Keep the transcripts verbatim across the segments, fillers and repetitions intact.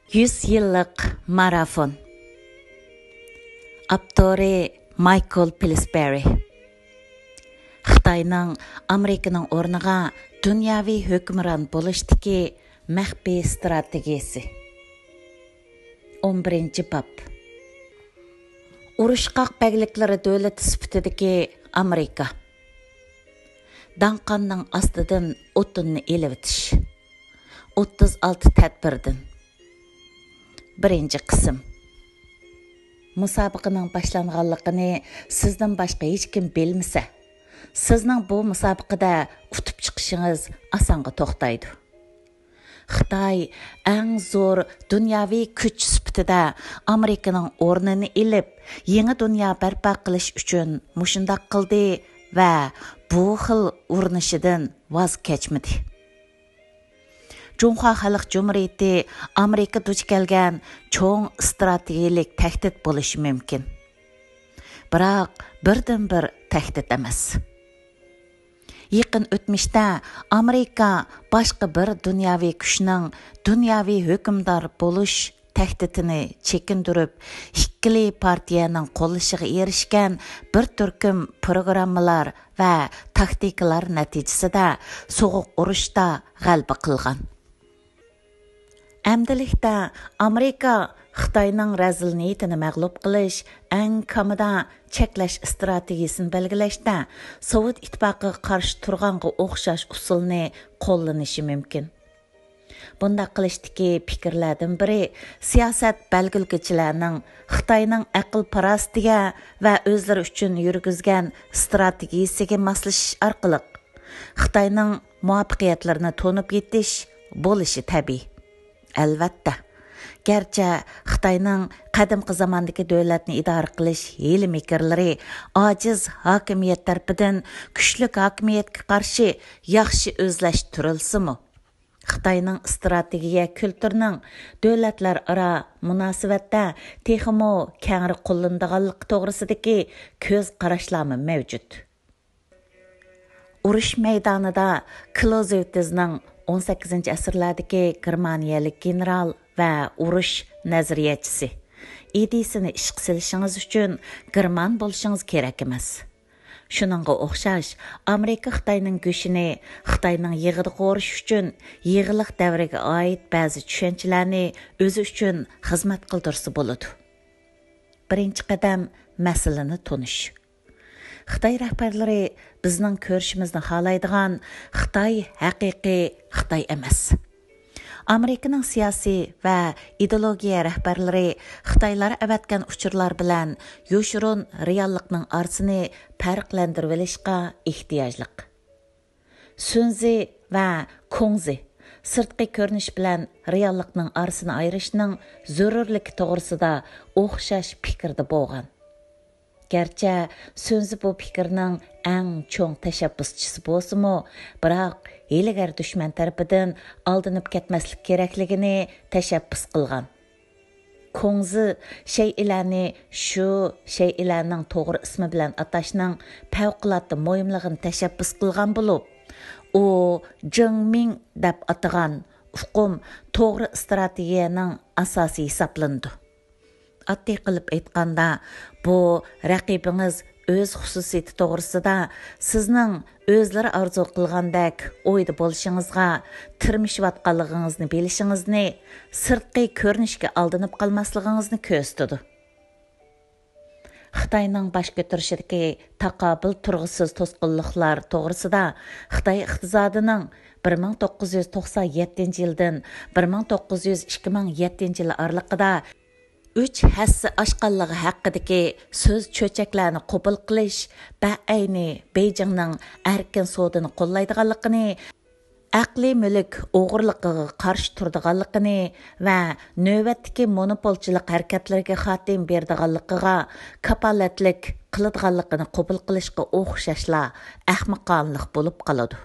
يۈز يىللىق مارافون. ئاپتورى مايكل پىلسبېرى. خىتاينىڭ ئامېرىكىنىڭ ئورنىغا دۇنياۋى ھۆكۈمران بولۇشتىكى مەخپىي ئىستراتېگىيىسى. ئون بىرىنچى باب. ئۇرۇشقاق بەگلىكلىرى دۆلىتى سۈپىتىدىكى ئامېرىكا. داڭقاننىڭ ئاستىدىن ئوتۇننى ئېلىۋېتىش. ئوتتۇز ئالتە تەدبىردىن. بىرىنچى قىسىم. مۇسابىقىنىڭ باشلانغانلىقىنى سىزدىن باشقا ھېچكىم بىلمىسە، سىزنىڭ بۇ مۇسابىقىدە ئۇتۇپ چىقىشىڭىز ئاسانغا توختايدۇ. خىتاي ئەڭ زور دۇنياۋى كۈچ سۈپىتىدە ئامېرىكىنىڭ ئورنىنى ئېلىپ، يېڭى دۇنيا بەرپا قىلىش ئۈچۈن مۇشۇنداق قىلدى ۋە بۇ خىل ئۇرۇنۇشىدىن ۋاز كەچمىدى. جۇڭخۇا خەلق جۇمھۇرىيىتى ئامېرىكا دۇچ كەلگەن چوڭ ئىستراتېگىيەلىك تەھدىت بولۇشى مۇمكىن. بىراق، بىردىنبىر تەھدىت ئەمەس. يېقىن ئۆتمۈشتە ئامېرىكا باشقا بىر دۇنياۋى كۈچنىڭ دۇنياۋى ھۆكۈمدار بولۇش تەھدىتىنى چېكىندۈرۈپ، ئىككىلى پارتىيەنىڭ قوللىشىغا ئېرىشكەن بىر تۈركۈم پروگراممىلار ۋە تاكتىكىلار نەتىجىسىدە سوغۇق ئۇرۇشتا غەلىبە قىلغان. ئەمدىلىكتە ئامېرىكا خىتاينىڭ رەزىل نىيىتىنى مەغلۇپ قىلىش، ئەڭ كامىدا چەكلەش ئىستراتېگىيىسىنى بەلگىلەشتە سوۋېت ئىتتىپاقىغا قارشى تۇرغانغا ئوخشاش ئۇسۇلنى قوللىنىشى مۇمكىن. بۇنداق قىلىشتىكى پىكىرلەردىن بىرى، سىياسەت بەلگىلىگۈچىلەرنىڭ خىتاينىڭ ئەقىل-پاراسىتىگە ۋە ئۆزلىرى ئۈچۈن يۈرگۈزگەن ئىستراتېگىيىسىگە ماسلىشىش ئارقىلىق خىتاينىڭ مۇۋەپپەقىيەتلىرىنى تونۇپ يېتىش بولۇشى تەبىئىي. ئەلۋەتتە، گەرچە خىتاينىڭ قەدىمكى زاماندىكى دۆلەتنى ئىدارە قىلىش ھىيلە-مىكىرلىرى ئاجىز ھاكىمىيەت تەرىپىدىن كۈچلۈك ھاكىمىيەتكە قارشى ياخشى ئۆزلەشتۈرۈلسىمۇ، خىتاينىڭ ئىستراتېگىيە كۈلتۈرىنىڭ دۆلەتلەر ئارا مۇناسىۋەتتە تېخىمۇ كەڭرى قوللىنىدىغانلىقى توغرىسىدىكى كۆز قاراشلارمۇ مەۋجۇت. ئۇرۇش مەيدانىدا كلوزېۋتىزنىڭ ئون سەككىزىنچى ئەسىرلەردىكى گېرمانىيەلىك گېنېرال ۋە ئۇرۇش نەزەرىيەچىسى ئىدىيىسىنى ئىشقا سېلىشىڭىز ئۈچۈن گېرمان بولۇشىڭىز كېرەك ئەمەس. شۇنىڭغا ئوخشاش، ئامېرىكا خىتاينىڭ گۆشىنى، خىتاينىڭ يېغىدا قورۇش ئۈچۈن يېغىلىق دەۋرىگە ئائىت بەزى چۈشەنچىلەرنى ئۆزى ئۈچۈن خىزمەت قىلدۇرسا بولىدۇ. بىرىنچى قەدەم، مەسىلىنى تونۇش. خىتاي رەھبەرلىرى بىزنىڭ كۆرۈشىمىزنى خالايدىغان خىتاي ھەقىقىي خىتاي ئەمەس. ئامېرىكىنىڭ سىياسىي ۋە ئىدېئولوگىيە رەھبەرلىرى خىتايلار ئەۋەتكەن ئۇچۇرلار بىلەن يوشۇرۇن رېئاللىقنىڭ ئارىسىنى پەرقلەندۈرۈۋېلىشقا ئېھتىياجلىق. سۈنزى ۋە كۇڭزى سىرتقى كۆرۈنۈش بىلەن رېئاللىقنىڭ ئارىسىنى ئايرىشنىڭ زۆرۈرلۈكى توغرىسىدا ئوخشاش پىكىردە بولغان. گەرچە سۈنزى بۇ پىكىرنىڭ ئەڭ چوڭ تەشەببۇسچىسى بولسىمۇ، بىراق ھىيلىگەر دۈشمەن تەرىپىدىن ئالدىنىپ كەتمەسلىك كېرەكلىكىنى تەشەببۇس قىلغان. كۇڭزى شەيئىلەرنى شۇ شەيئىلەرنىڭ توغرا ئىسمى بىلەن ئاتاشنىڭ پەۋقۇلئاددە مۇھىملىقىنى تەشەببۇس قىلغان بولۇپ، ئۇ جېڭمىڭ دەپ ئاتىغان ئۇقۇم توغرا ئىستراتېگىيەنىڭ ئاساسى ھېسابلىنىدۇ. ئاددىي قىلىپ ئېيتقاندا، بۇ رەقىبىڭىز ئۆز خۇسۇسىيىتى توغرىسىدا سىزنىڭ ئۆزلىرى ئارزۇ قىلغاندەك ئويدا بولۇشىڭىزغا، تىرمىشىۋاتقانلىقىڭىزنى بىلىشىڭىزنى سىرتقى كۆرۈنۈشكە ئالدىنىپ قالماسلىقىڭىزنى كۆرسىتىدۇ. خىتاينىڭ باش كۆتۈرۈشىدىكى تاقابىل تۇرغۇسىز توسقۇنلۇقلار توغرىسىدا خىتاي ئىقتىسادىنىڭ بىر مىڭ توققۇز يۈز توقسان يەتتىنچى يىلدىن بىر مىڭ توققۇز يۈز ئىككى مىڭ يەتتىنچى يىل ئارىلىقىدا ئۈچ ھەسسە ئاشقانلىقى ھەققىدىكى سۆز چۆچەكلەرنى قوبۇل قىلىش بەئەينى بېيجىڭنىڭ ئەركىن سودىنى قوللايدىغانلىقىنى، ئەقلىي مۈلۈك ئوغرىلىقىغا قارشى تۇرىدىغانلىقىنى ۋە نۆۋەتتىكى مونوپولچىلىق ھەرىكەتلىرىگە خاتىمە بېرىدىغانلىقىغا كاپالەتلىك قىلىدىغانلىقىنى قوبۇل قىلىشقا ئوخشاشلا ئەخمىقانىلىق بولۇپ قالىدۇ.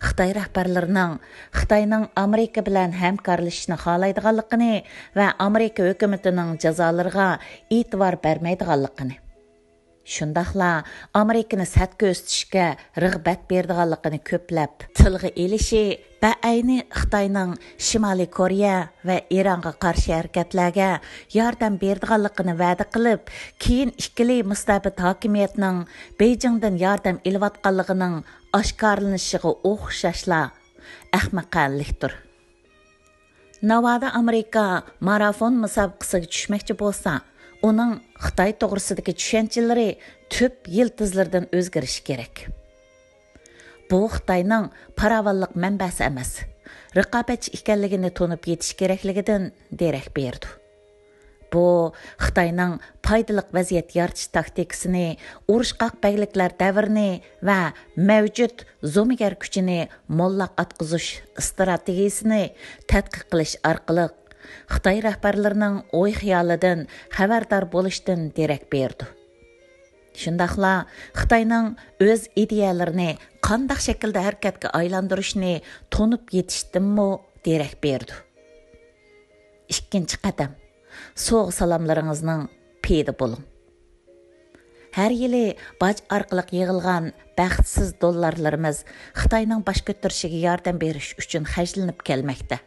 خىتاي رەھبەرلىرىنىڭ خىتاينىڭ ئامېرىكا بىلەن ھەمكارلىشىشنى خالايدىغانلىقىنى ۋە ئامېرىكا ھۆكۈمىتىنىڭ جازالىرىغا ئېتىبار بەرمەيدىغانلىقىنى، شۇنداقلا ئامېرىكىنى سەت كۆرسىتىشكە رىغبەت بېرىدىغانلىقىنى كۆپلەپ تىلغا ئېلىشى بەئەينى خىتاينىڭ شىمالىي كورېيە ۋە ئىرانغا قارشى ھەرىكەتلەرگە ياردەم بېرىدىغانلىقىنى ۋەدە قىلىپ، كېيىن ئىككىلى مۇستەبىت ھاكىمىيەتنىڭ بېيجىڭدىن ياردەم ئېلىۋاتقانلىقىنىڭ ئاشكارىلىنىشىغا ئوخشاشلا ئەخمىقانىلىكتۇر. ناۋادا ئامېرىكا مارافون مۇسابىقىسىگە چۈشمەكچى بولسا، ئۇنىڭ خىتاي توغرىسىدىكى چۈشەنچىلىرى تۈپ يىلتىزلىرىدىن ئۆزگىرىشى كېرەك. بۇ خىتاينىڭ پاراۋانلىق مەنبەسى ئەمەس، رىقابەتچى ئىكەنلىكىنى تونۇپ يېتىش كېرەكلىكىدىن دېرەك بېرىدۇ. بۇ خىتاينىڭ پايدىلىق ۋەزىيەت يارىتىش تاكتىكىسىنى، ئۇرۇشقاق بەگلىكلەر دەۋرىنى ۋە مەۋجۇت زومىگەر كۈچىنى موللاق ئاتقۇزۇش ئىستراتېگىيىسىنى تەتقىق قىلىش ئارقىلىق، خىتاي رەھبەرلىرىنىڭ ئوي-خىيالىدىن خەۋەردار بولۇشتىن دېرەك بېرىدۇ. شۇنداقلا خىتاينىڭ ئۆز ئىدىيەلىرىنى قانداق شەكىلدە ھەرىكەتكە ئايلاندۇرۇشنى تونۇپ يېتىشتىنمۇ دېرەك بېرىدۇ. ئىككىنچى قەدەم، سوغا سالاملىرىڭىزنىڭ پېيىدە بولۇڭ. ھەر يىلى باج ئارقىلىق يىغىلغان بەختسىز دوللارلىرىمىز خىتاينىڭ باش كۆتۈرۈشىگە ياردەم بېرىش ئۈچۈن خەجلىنىپ كەلمەكتە.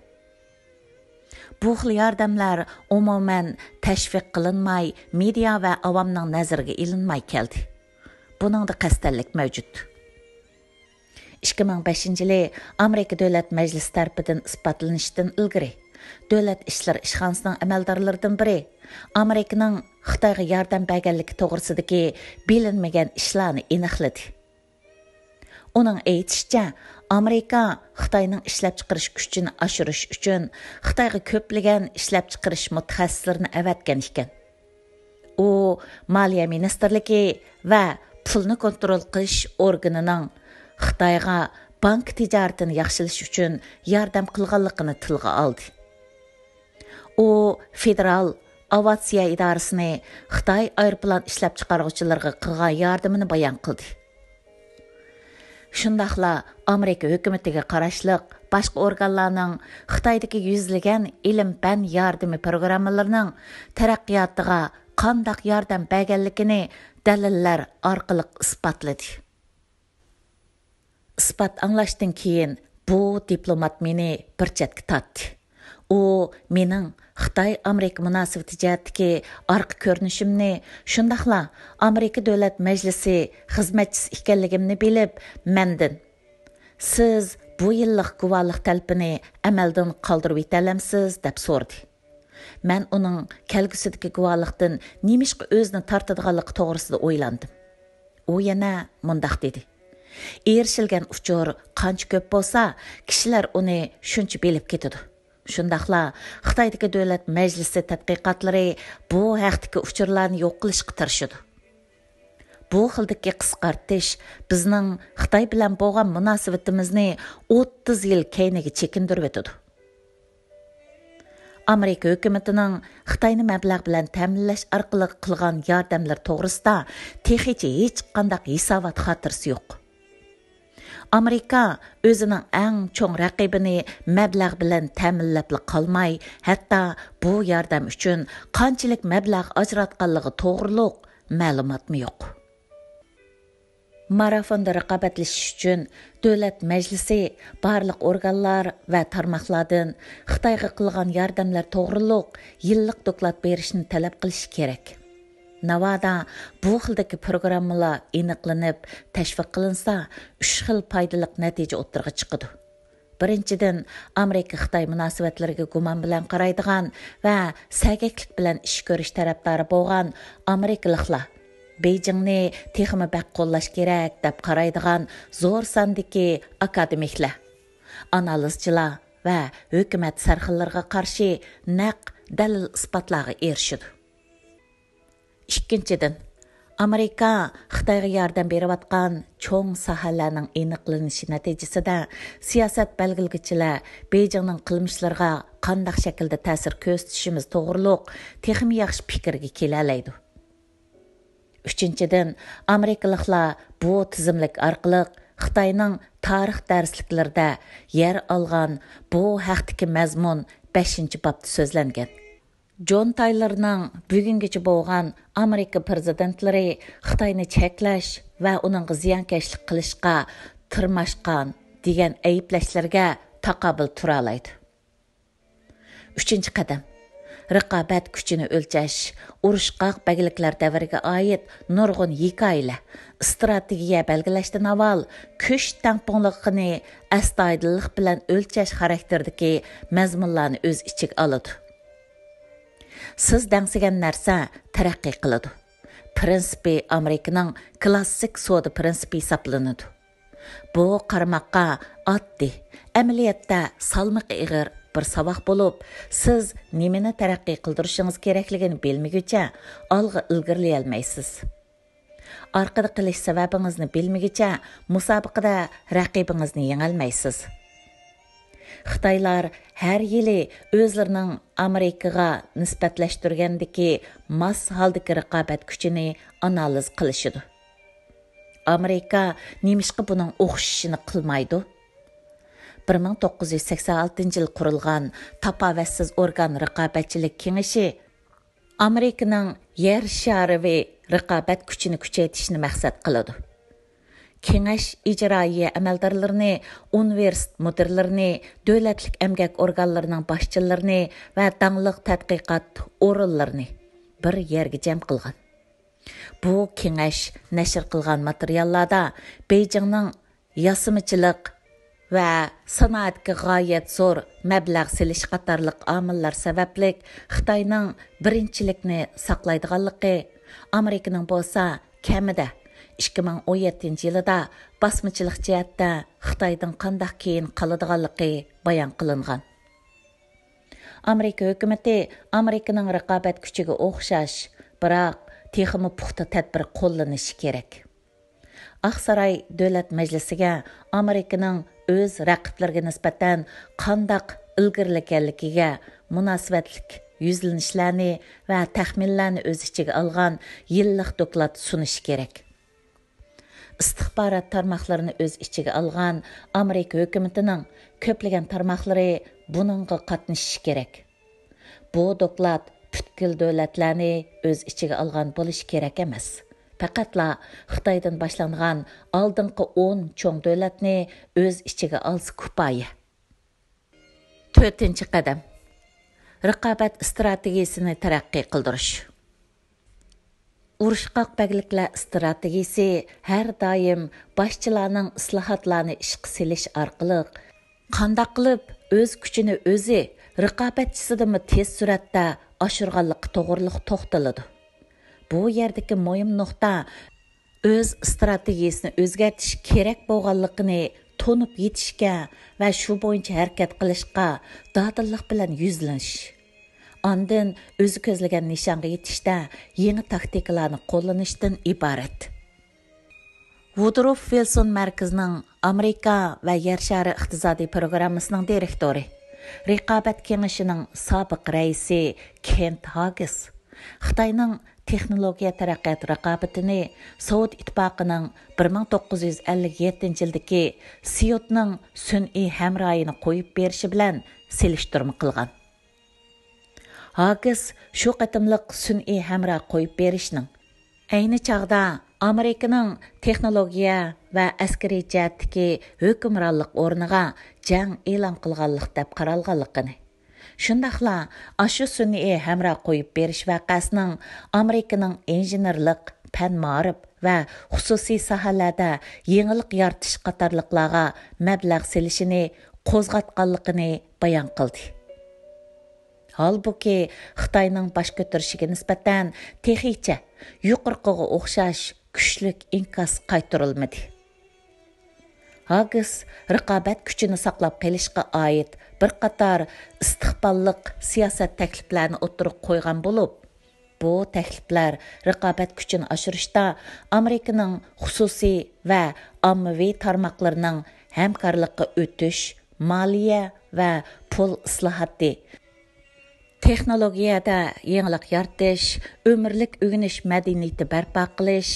بۇ خىل ياردەملەر ئومۇمەن تەشۋىق قىلىنماي، مېدىيا ۋە ئاۋامنىڭ نەزىرىگە ئېلىنماي كەلدى. بۇنىڭدا قەستەنلىك مەۋجۇت. ئىككى مىڭ بەشىنچى يىلى ئامېرىكا دۆلەت مەجلىسى تەرىپىدىن ئىسپاتلىنىشتىن ئىلگىرى، دۆلەت ئىشلىرى ئىشخانىسىنىڭ ئەمەلدارلىرىدىن بىرى ئامېرىكىنىڭ خىتايغا ياردەم بەرگەنلىكى توغرىسىدىكى بىلىنمىگەن ئىشلارنى ئېنىقلىدى. ئۇنىڭ ئېيتىشىچە، ئامېرىكا خىتاينىڭ ئىشلەپچىقىرىش كۈچىنى ئاشۇرۇش ئۈچۈن خىتايغا كۆپلىگەن ئىشلەپچىقىرىش مۇتەخەسسىسلىرىنى ئەۋەتكەن ئىكەن. ئۇ مالىيە مىنىستىرلىكى ۋە پۇلنى كونترول قىلىش ئورگىنىنىڭ خىتايغا بانكا تىجارىتىنى ياخشىلاش ئۈچۈن ياردەم قىلغانلىقىنى تىلغا ئالدى. ئۇ فېدېرال ئاۋىئاتسىيە ئىدارىسىنى خىتاي ئايروپىلان ئىشلەپچىقارغۇچىلىرىغا قىلغان ياردىمىنى بايان قىلدى. شۇنداقلا ئامېرىكا ھۆكۈمىتىگە قاراشلىق باشقا ئورگانلارنىڭ خىتايدىكى يۈزلىگەن ئىلىم-پەن ياردىمى پروگراممىلىرىنىڭ تەرەققىياتىغا قانداق ياردەم بەرگەنلىكىنى دەلىللەر ئارقىلىق ئىسپاتلىدى. ئىسپات ئاڭلاشتىن كېيىن بۇ دىپلومات مېنى بىر چەتكە تارتتى. ئۇ مېنىڭ خىتاي-ئامېرىكا مۇناسىۋىتى جەھەتتىكى ئارقا كۆرۈنۈشۈمنى، شۇنداقلا ئامېرىكا دۆلەت مەجلىسى خىزمەتچىسى ئىكەنلىكىمنى بىلىپ، مەندىن، «سىز بۇ يىللىق گۇۋاھلىق تەلىپىنى ئەمەلدىن قالدۇرۇۋېتەلەمسىز؟» دەپ سورىدى. مەن ئۇنىڭ كەلگۈسىدىكى گۇۋاھلىقتىن نېمىشقا ئۆزىنى تارتىدىغانلىقى توغرىسىدا ئويلاندىم. ئۇ يەنە مۇنداق دېدى: «ئېرىشىلگەن ئۇچۇر قانچە كۆپ بولسا، كىشىلەر ئۇنى شۇنچە بىلىپ كېتىدۇ. شۇنداقلا خىتايدىكى دۆلەت مەجلىسى تەتقىقاتلىرى بۇ ھەقتىكى ئۇچۇرلارنى يوق قىلىشقا تىرىشىدۇ. بۇ خىلدىكى قىسقارتىش بىزنىڭ خىتاي بىلەن بولغان مۇناسىۋىتىمىزنى ئوتتۇز يىل كەينىگە چېكىندۈرۈۋېتىدۇ.» ئامېرىكا ھۆكۈمىتىنىڭ خىتاينى مەبلەغ بىلەن تەمىنلەش ئارقىلىق قىلغان ياردەملىرى توغرىسىدا تېخىچە ھېچقانداق ھېسابات خاتىرىسى يوق. ئامېرىكا ئۆزىنىڭ ئەڭ چوڭ رەقىبىنى مەبلەغ بىلەن تەمىنلەپلا قالماي، ھەتتا بۇ ياردەم ئۈچۈن قانچىلىك مەبلەغ ئاجراتقانلىقى توغرۇلۇق مەلۇماتمۇ يوق. مارافوندا رىقابەتلىشىش ئۈچۈن دۆلەت مەجلىسى بارلىق ئورگانلار ۋە تارماقلاردىن خىتايغا قىلغان ياردەملەر توغرۇلۇق يىللىق دوكلات بېرىشنى تەلەپ قىلىشى كېرەك. ناۋادا بۇ خىلدىكى پروگراممىلار ئېنىقلىنىپ تەشۋىق قىلىنسا، ئۈچ خىل پايدىلىق نەتىجە ئوتتۇرىغا چىقىدۇ. بىرىنچىدىن، ئامېرىكا-خىتاي مۇناسىۋەتلىرىگە گۇمان بىلەن قارايدىغان ۋە سەگەكلىك بىلەن ئىش كۆرۈش تەرەپدارى بولغان ئامېرىكىلىقلار، بېيجىڭنى تېخىمۇ بەك قوللاش كېرەك دەپ قارايدىغان زور ساندىكى ئاكادېمىكلار، ئانالىزچىلار ۋە ھۆكۈمەت سەرخىللىرىغا قارشى نەق دەلىل-ئىسپاتلارغا ئېرىشىدۇ. ئىككىنچىدىن، ئامېرىكا خىتايغا ياردەم بېرىۋاتقان چوڭ ساھەلەرنىڭ ئېنىقلىنىشى نەتىجىسىدە، سىياسەت بەلگىلىگۈچىلەر بېيجىڭنىڭ قىلمىشلىرىغا قانداق شەكىلدە تەسىر كۆرسىتىشىمىز توغرۇلۇق تېخىمۇ ياخشى پىكىرگە كېلەلەيدۇ. ئۈچىنچىدىن، ئامېرىكىلىقلار بۇ تىزىملىك ئارقىلىق خىتاينىڭ تارىخ دەرسلىكلىرىدە يەر ئالغان بۇ ھەقتىكى مەزمۇن بەشىنچى بابتا سۆزلەنگەن. جون تايلورنىڭ بۈگۈنگىچە بولغان ئامېرىكا پىرېزىدېنتلىرى خىتاينى چەكلەش ۋە ئۇنىڭغا زىيانكەشلىك قىلىشقا تىرماشقان دېگەن ئەيىبلەشلىرىگە تاقابىل تۇرالايدۇ. ئۈچىنچى قەدەم، رىقابەت كۈچىنى ئۆلچەش، ئۇرۇشقاق بەگلىكلەر دەۋرىگە ئائىت نۇرغۇن ھېكايىلەر، ئىستراتېگىيە بەلگىلەشتىن ئاۋۋال كۈچ تەڭپۇڭلۇقىنى ئەستايىدىللىق بىلەن ئۆلچەش خاراكتېرىدىكى مەزمۇنلارنى ئۆز ئىچىگە ئالىدۇ. سىز دەڭسىگەن نەرسە تەرەققىي قىلىدۇ. پىرىنسىپى ئامېرىكىنىڭ كلاسسىك سودا پىرىنسىپى ھېسابلىنىدۇ. بۇ قارىماققا ئاددىي، ئەمەلىيەتتە سالمىقى ئېغىر بىر ساۋاق بولۇپ، سىز نېمىنى تەرەققىي قىلدۇرۇشىڭىز كېرەكلىكىنى بىلمىگۈچە ئالغا ئىلگىرىلىيەلمەيسىز. ئارقىدا قېلىش سەۋەبىڭىزنى بىلمىگۈچە مۇسابىقىدە رەقىبىڭىزنى يېڭەلمەيسىز. خىتايلار ھەر يىلى ئۆزلىرىنىڭ ئامېرىكىغا نىسبەتلەشتۈرگەندىكى ماس ھالدىكى رىقابەت كۈچىنى ئانالىز قىلىشىدۇ. ئامېرىكا نېمىشقا بۇنىڭ ئوخشىشىنى قىلمايدۇ؟ بىر مىڭ توققۇز يۈز سەكسەن ئالتىنچى يىل قۇرۇلغان تاپاۋەتسىز ئورگان رىقابەتچىلىك كېڭىشى ئامېرىكىنىڭ يەر شارىۋى رىقابەت كۈچىنى كۈچەيتىشنى مەقسەت قىلىدۇ. كېڭەش ئىجرائىيە ئەمەلدارلىرىنى، ئۇنىۋېرسىتېت مۇدىرلىرىنى، دۆلەتلىك ئەمگەك ئورگانلىرىنىڭ باشچىلىرىنى ۋە داڭلىق تەتقىقات ئورۇنلىرىنى بىر يەرگە جەم قىلغان. بۇ كېڭەش نەشر قىلغان ماتېرىياللاردا بېيجىڭنىڭ ياسىمىچىلىق ۋە سانائەتكە غايەت زور مەبلەغ سېلىش قاتارلىق ئامىللار سەۋەبلىك خىتاينىڭ بىرىنچىلىكنى ساقلايدىغانلىقى، ئامېرىكىنىڭ بولسا كەمىدە ئىككى مىڭ ئون يەتتىنچى يىلىدا باسمىچىلىق جەھەتتە خىتايدىن قانداق كېيىن قالىدىغانلىقى بايان قىلىنغان. ئامېرىكا ھۆكۈمىتى ئامېرىكىنىڭ رىقابەت كۈچىگە ئوخشاش، بىراق تېخىمۇ پۇختا تەدبىر قوللىنىشى كېرەك. ئاقساراي دۆلەت مەجلىسىگە ئامېرىكىنىڭ ئۆز رەقىبلىرىگە نىسبەتەن قانداق ئىلگىرىلىگەنلىكىگە مۇناسىۋەتلىك يۈزلىنىشلەرنى ۋە تەخمىنلەرنى ئۆز ئىچىگە ئالغان يىللىق دوكلات سۇنۇشى كېرەك. ئىستىخبارات تارماقلىرىنى ئۆز ئىچىگە ئالغان ئامېرىكا ھۆكۈمىتىنىڭ كۆپلىگەن تارماقلىرى بۇنىڭغا قاتنىشىشى كېرەك. بۇ دوكلات پۈتكۈل دۆلەتلەرنى ئۆز ئىچىگە ئالغان بولۇشى كېرەك ئەمەس. پەقەتلا خىتايدىن باشلانغان ئالدىنقى ئون چوڭ دۆلەتنى ئۆز ئىچىگە ئالسا كۇپايە. تۆتىنچى قەدەم، رىقابەت ئىستراتېگىيىسىنى تەرەققىي قىلدۇرۇش. ئۇرۇشقاق بەگلىكلەر ئىستراتېگىيىسى ھەر دائىم باشچىلارنىڭ ئىسلاھاتلارنى ئىشقا سېلىش ئارقىلىق، قانداق قىلىپ ئۆز كۈچىنى ئۆزى رىقابەتچىسىدىنمۇ تېز سۈرئەتتە ئاشۇرغانلىقى توغرىلىق توختىلىدۇ. بۇ يەردىكى مۇھىم نۇقتا، ئۆز ئىستراتېگىيىسىنى ئۆزگەرتىش كېرەك بولغانلىقىنى تونۇپ يېتىشكە ۋە شۇ بويىچە ھەرىكەت قىلىشقا دادىللىق بىلەن يۈزلىنىش. ئاندىن ئۆزى كۆزلىگەن نىشانغا يېتىشتە يېڭى تاكتىكىلارنى قوللىنىشتىن ئىبارەت. ۋۇدروف ۋىلسون مەركىزىنىڭ ئامېرىكا ۋە يەر شارى ئىقتىسادىي پروگراممىسىنىڭ دىرېكتورى، رىقابەت كېڭىشىنىڭ سابىق رەئىسى كېنت ھاگېس خىتاينىڭ تېخنولوگىيە تەرەققىيات رىقابىتىنى سوۋېت ئىتتىپاقىنىڭ بىر مىڭ توققۇز يۈز ئەللىك يەتتىنچى يىلدىكى سيۇتنىڭ سۈنئىي ھەمراھىنى قويۇپ بېرىشى بىلەن سېلىشتۇرما قىلغان. ھاگېس شۇ قېتىملىق سۈنئىي ھەمراھ قويۇپ بېرىشنىڭ ئەينى چاغدا ئامېرىكىنىڭ تېخنولوگىيە ۋە ئەسكىرىي جەھەتتىكى ھۆكۈمرانلىق ئورنىغا جەڭ ئېلان قىلغانلىق دەپ قارالغانلىقىنى، شۇنداقلا ئاشۇ سۈنئىي ھەمراھ قويۇپ بېرىش ۋەقەسىنىڭ ئامېرىكىنىڭ ئىنژېنېرلىق، پەن مائارىپ ۋە خۇسۇسىي ساھەلەردە يېڭىلىق يارىتىش قاتارلىقلارغا مەبلەغ سېلىشىنى قوزغاتقانلىقىنى بايان قىلدى. ھالبۇكى، خىتاينىڭ باش كۆتۈرۈشىگە نىسبەتەن تېخىچە يۇقىرىقىغا ئوخشاش كۈچلۈك ئىنكاس قايتۇرۇلمىدى. ھاگېس رىقابەت كۈچىنى ساقلاپ قېلىشقا ئائىت بىر قاتار ئىستىقباللىق سىياسەت تەكلىپلەرنى ئوتتۇرىغا قويغان بولۇپ، بۇ تەكلىپلەر رىقابەت كۈچىنى ئاشۇرۇشتا ئامېرىكىنىڭ خۇسۇسىي ۋە ئاممىۋى تارماقلىرىنىڭ ھەمكارلىققا ئۆتۈش، مالىيە ۋە پۇل ئىسلاھاتى، تېخنولوگىيەدە يېڭىلىق يارىتىش، ئۆمۈرلۈك ئۆگىنىش مەدەنىيىتى بەرپا قىلىش،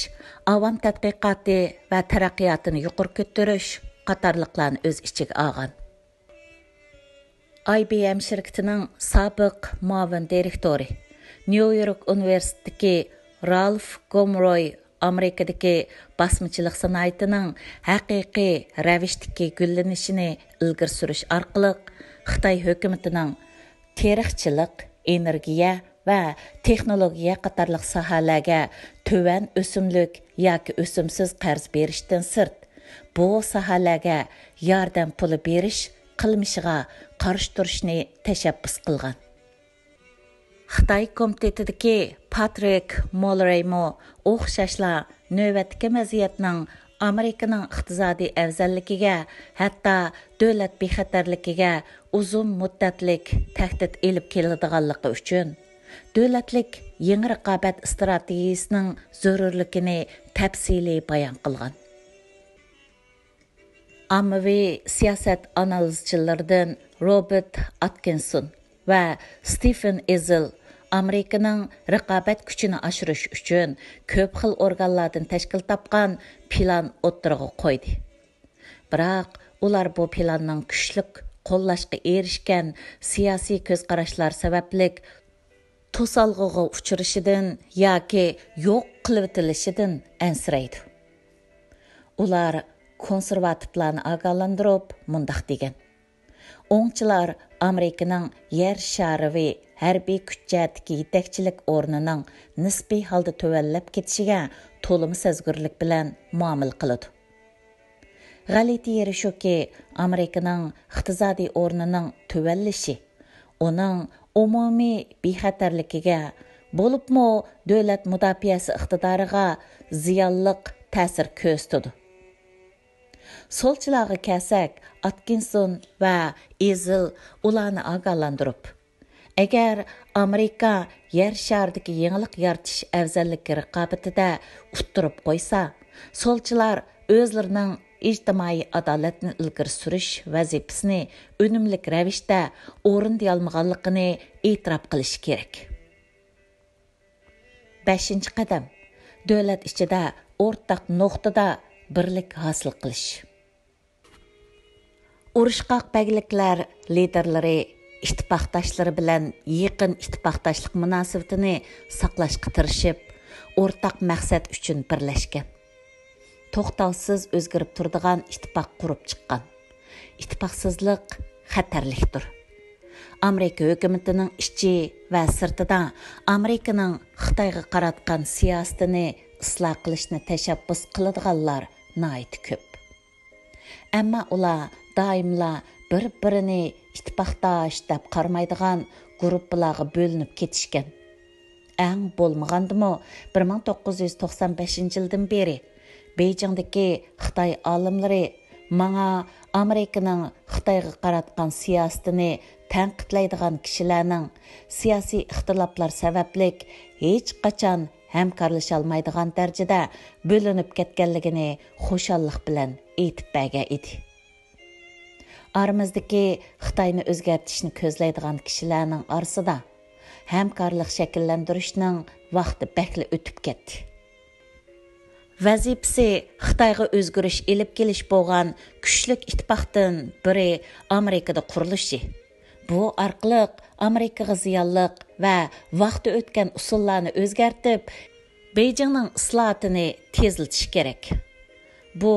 ئاۋام تەتقىقاتى ۋە تەرەققىياتىنى يۇقىرى كۆتۈرۈش قاتارلىقلارنى ئۆز ئىچىگە ئالغان. ئاي بى ئېم شىركىتىنىڭ سابىق مۇئاۋىن دىرېكتورى، نيۇ يورك ئۇنىۋېرسىتېتىدىكى رالف گومروي ئامېرىكىدىكى باسمىچىلىق سانائىتىنىڭ ھەقىقىي رەۋىشتىكى گۈللىنىشىنى ئىلگىرى سۈرۈش ئارقىلىق خىتاي ھۆكۈمىتىنىڭ تېرىقچىلىق، ئېنېرگىيە ۋە تېخنولوگىيە قاتارلىق ساھەلەرگە تۆۋەن ئۆسۈملۈك ياكى ئۆسۈمسىز قەرز بېرىشتىن سىرت، بۇ ساھەلەرگە ياردەم پۇلى بېرىش قىلمىشىغا قارشى تۇرۇشنى تەشەببۇس قىلغان. خىتاي كومىتېتىدىكى پاترىك مولرېيمۇ ئوخشاشلا نۆۋەتتىكى ۋەزىيەتنىڭ ئامېرىكىنىڭ ئىقتىسادىي ئەۋزەللىكىگە، ھەتتا دۆلەت بىخەتەرلىكىگە ئۇزۇن مۇددەتلىك تەھدىت ئېلىپ كېلىدىغانلىقى ئۈچۈن، دۆلەتلىك يېڭى رىقابەت ئىستراتېگىيىسىنىڭ زۆرۈرلۈكىنى تەپسىلىي بايان قىلغان. ئاممىۋى سىياسەت ئانالىزچىلىرىدىن روبېرت ئاتكىنسون ۋە ستېفېن ئېزېل ئامېرىكىنىڭ رىقابەت كۈچىنى ئاشۇرۇش ئۈچۈن كۆپ خىل ئورگانلاردىن تەشكىل تاپقان پىلان ئوتتۇرىغا قويدى. بىراق، ئۇلار بۇ پىلاننىڭ كۈچلۈك قوللاشقا ئېرىشكەن سىياسىي كۆز قاراشلار سەۋەبلىك توسالغۇغا ئۇچرىشىدىن ياكى يوق قىلىۋېتىلىشىدىن ئەنسىرەيدۇ. ئۇلار كونسېرۋاتىپلارنى ئاگاھلاندۇرۇپ مۇنداق دېگەن: ئوڭچىلار ئامېرىكىنىڭ يەر شارىۋى ھەربىي كۈچ جەھەتتىكى يېتەكچىلىك ئورنىنىڭ نىسپىي ھالدا تۆۋەنلەپ كېتىشىگە تولىمۇ سەزگۈرلۈك بىلەن مۇئامىلە قىلىدۇ. غەلىتە يېرى شۇكى، ئامېرىكىنىڭ ئىقتىسادىي ئورنىنىڭ تۆۋەنلىشى ئۇنىڭ ئومۇمىي بىخەتەرلىكىگە، بولۇپمۇ دۆلەت مۇداپىئەسى ئىقتىدارىغا زىيانلىق تەسىر كۆرسىتىدۇ. سولچىلارغا كەلسەك، ئاتكىنسون ۋە ئېزېل ئۇلارنى ئاگاھلاندۇرۇپ، ئەگەر ئامېرىكا يەر شارىدىكى يېڭىلىق يارىتىش ئەۋزەللىكى رىقابىتىدە ئۇتتۇرۇپ قويسا، سولچىلار ئۆزلىرىنىڭ ئىجتىمائىي ئادالەتنى ئىلگىرى سۈرۈش ۋەزىپىسىنى ئۈنۈملۈك رەۋىشتە ئورۇندىيالمىغانلىقىنى ئېتىراپ قىلىشى كېرەك. بەشىنچى قەدەم، دۆلەت ئىچىدە ئورتاق نۇقتىدا بىرلىك ھاسىل قىلىش. ئۇرۇشقاق بەگلىكلەر لىدېرلىرى ئىتتىپاقداشلىرى بىلەن يېقىن ئىتتىپاقداشلىق مۇناسىۋىتىنى ساقلاشقا تىرىشىپ، ئورتاق مەقسەت ئۈچۈن بىرلەشكەن. توختاۋسىز ئۆزگىرىپ تۇرىدىغان ئىتتىپاق قۇرۇپ چىققان. ئىتتىپاقسىزلىق خەتەرلىكتۇر. ئامېرىكا ھۆكۈمىتىنىڭ ئىچى ۋە سىرتىدا ئامېرىكىنىڭ خىتايغا قاراتقان سىياسىتىنى ئىسلاھ قىلىشنى تەشەببۇس قىلىدىغانلار ناھايىتى كۆپ. ئەمما ئۇلار دائىملا بىر-بىرىنى ئىتتىپاقداش دەپ قارىمايدىغان گۇرۇپپىلارغا بۆلۈنۈپ كېتىشكەن. ئەڭ بولمىغاندىمۇ، بىر مىڭ توققۇز يۈز توقسان بەشىنچى يىلدىن بېرى بېيجىڭدىكى خىتاي ئالىملىرى ماڭا ئامېرىكىنىڭ خىتايغا قاراتقان سىياسىتىنى تەنقىدلەيدىغان كىشىلەرنىڭ سىياسىي ئىختىلاپلار سەۋەبلىك ھېچقاچان ھەمكارلىشالمايدىغان دەرىجىدە بۆلۈنۈپ كەتكەنلىكىنى خۇشاللىق بىلەن ئېيتىپ بەرگەن ئىدى. ئارىمىزدىكى خىتاينى ئۆزگەرتىشنى كۆزلەيدىغان كىشىلەرنىڭ ئارىسىدا ھەمكارلىق شەكىللەندۈرۈشنىڭ ۋاقتى بەكلا ئۆتۈپ كەتتى. ۋەزىپىسى خىتايغا ئۆزگىرىش ئېلىپ كېلىش بولغان كۈچلۈك ئىتتىپاقتىن بىرى ئامېرىكىدا قۇرۇلۇشى، بۇ ئارقىلىق ئامېرىكىغا زىيانلىق ۋە ۋاقتى ئۆتكەن ئۇسۇللارنى ئۆزگەرتىپ، بېيجىڭنىڭ ئىسلاھاتىنى تېزلىتىش كېرەك. بۇ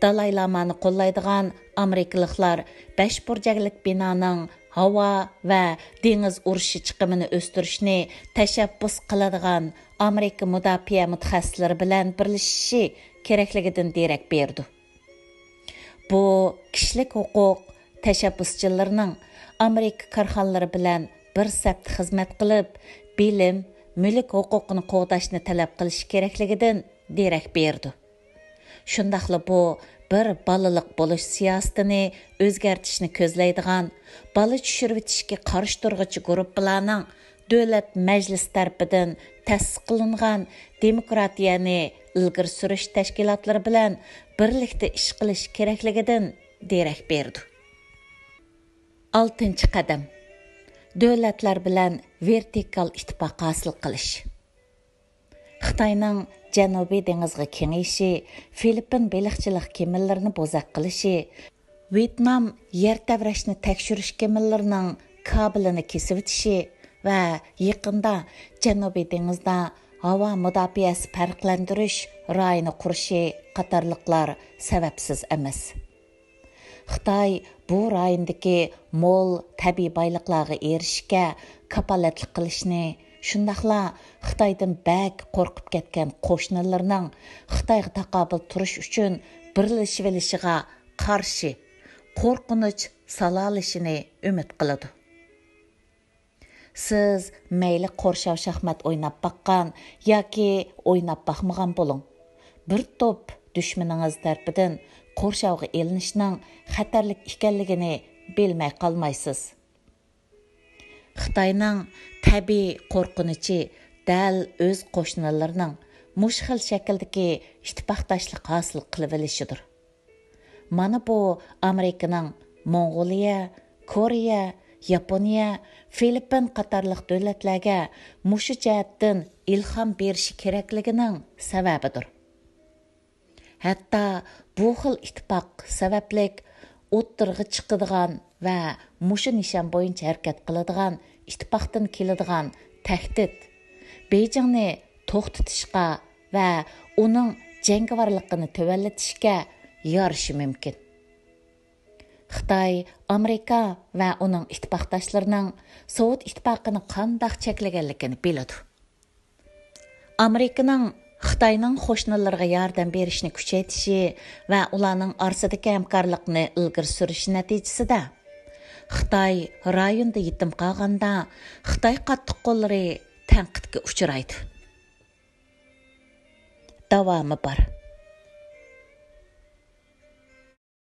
دالاي لامانى قوللايدىغان ئامېرىكىلىقلار بەش بۇرجەكلىك بىنانىڭ ھاۋا ۋە دېڭىز ئۇرۇشى چىقىمىنى ئۆستۈرۈشنى تەشەببۇس قىلىدىغان ئامېرىكا مۇداپىئە مۇتەخەسسىسلىرى بىلەن بىرلىشىشى كېرەكلىكىدىن دېرەك بېرىدۇ. بۇ كىشىلىك ھوقۇق تەشەببۇسچىلىرىنىڭ ئامېرىكا كارخانىلىرى بىلەن بىر سەپتە خىزمەت قىلىپ، بىلىم، مۈلۈك ھوقۇقىنى قوغداشنى تەلەپ قىلىشى كېرەكلىكىدىن دېرەك بېرىدۇ. شۇنداقلا بۇ بىر بالىلىق بولۇش سىياسىتىنى ئۆزگەرتىشنى كۆزلەيدىغان، بالا چۈشۈرۈۋېتىشكە قارشى تۇرغۇچى گۇرۇپپىلارنىڭ دۆلەت مەجلىسى تەرىپىدىن تەسىس قىلىنغان دېموكراتىيەنى ئىلگىرى سۈرۈش تەشكىلاتلىرى بىلەن بىرلىكتە ئىش قىلىش كېرەكلىكىدىن دېرەك بېرىدۇ. ئالتىنچى قەدەم، دۆلەتلەر بىلەن ۋېرتىكال ئىتتىپاق ھاسىل قىلىش. خىتاينىڭ جەنۇبىي دېڭىزغا كېڭىيىشى، فىلىپپىن بېلىقچىلىق كېمىلىرىنى بوزەك قىلىشى، ۋيېتنام يەر تەۋرەشنى تەكشۈرۈش كېمىلىرىنىڭ كابېلىنى كېسىۋېتىشى ۋە يېقىندا جەنۇبىي دېڭىزدا ھاۋا مۇداپىئەسى پەرقلەندۈرۈش رايونى قۇرۇشى قاتارلىقلار سەۋەبسىز ئەمەس. خىتاي بۇ رايوندىكى مول تەبىئىي بايلىقلارغا ئېرىشىشكە كاپالەتلىك قىلىشنى، شۇنداقلا خىتايدىن بەك قورقۇپ كەتكەن قوشنىلىرىنىڭ خىتايغا تاقابىل تۇرۇش ئۈچۈن بىرلىشىۋېلىشىغا قارشى قورقۇنچ سالالىشىنى ئۈمىد قىلىدۇ. سىز مەيلى قورشاۋ شاھمات ئويناپ باققان ياكى ئويناپ باقمىغان بولۇڭ، بىر توپ دۈشمىنىڭىز تەرىپىدىن قورشاۋغا ئېلىنىشنىڭ خەتەرلىك ئىكەنلىكىنى بىلمەي قالمايسىز. خىتاينىڭ تەبىئىي قورقۇنچى دەل ئۆز قوشنىلىرىنىڭ مۇشۇ خىل شەكىلدىكى ئىتتىپاقداشلىق ھاسىل قىلىۋېلىشىدۇر. مانا بۇ ئامېرىكىنىڭ موڭغۇلىيە، كورېيە، ياپونىيە، فىلىپپىن قاتارلىق دۆلەتلەرگە مۇشۇ جەھەتتىن ئىلھام بېرىشى كېرەكلىكىنىڭ سەۋەبىدۇر. ھەتتا بۇ خىل ئىتتىپاق سەۋەبلىك ئوتتۇرىغا چىقىدىغان ۋە مۇشۇ نىشان بويىچە ھەرىكەت قىلىدىغان ئىتتىپاقتىن كېلىدىغان تەھدىت بېيجىڭنى توختىتىشقا ۋە ئۇنىڭ جەڭگىۋارلىقىنى تۆۋەنلىتىشكە يارىشى مۇمكىن. خىتاي ئامېرىكا ۋە ئۇنىڭ ئىتتىپاقداشلىرىنىڭ سوۋېت ئىتتىپاقىنى قانداق چەكلىگەنلىكىنى بىلىدۇ. ئامېرىكىنىڭ خىتاينىڭ قوشنىلىرىغا ياردەم بېرىشنى كۈچەيتىشى ۋە ئۇلارنىڭ ئارىسىدىكى ھەمكارلىقنى ئىلگىرى سۈرۈشى نەتىجىسىدە، خىتاي رايوندا يېتىم قالغاندا، خىتاي قاتتىق قوللىرى تەنقىدكە ئۇچرايدۇ. داۋامى بار.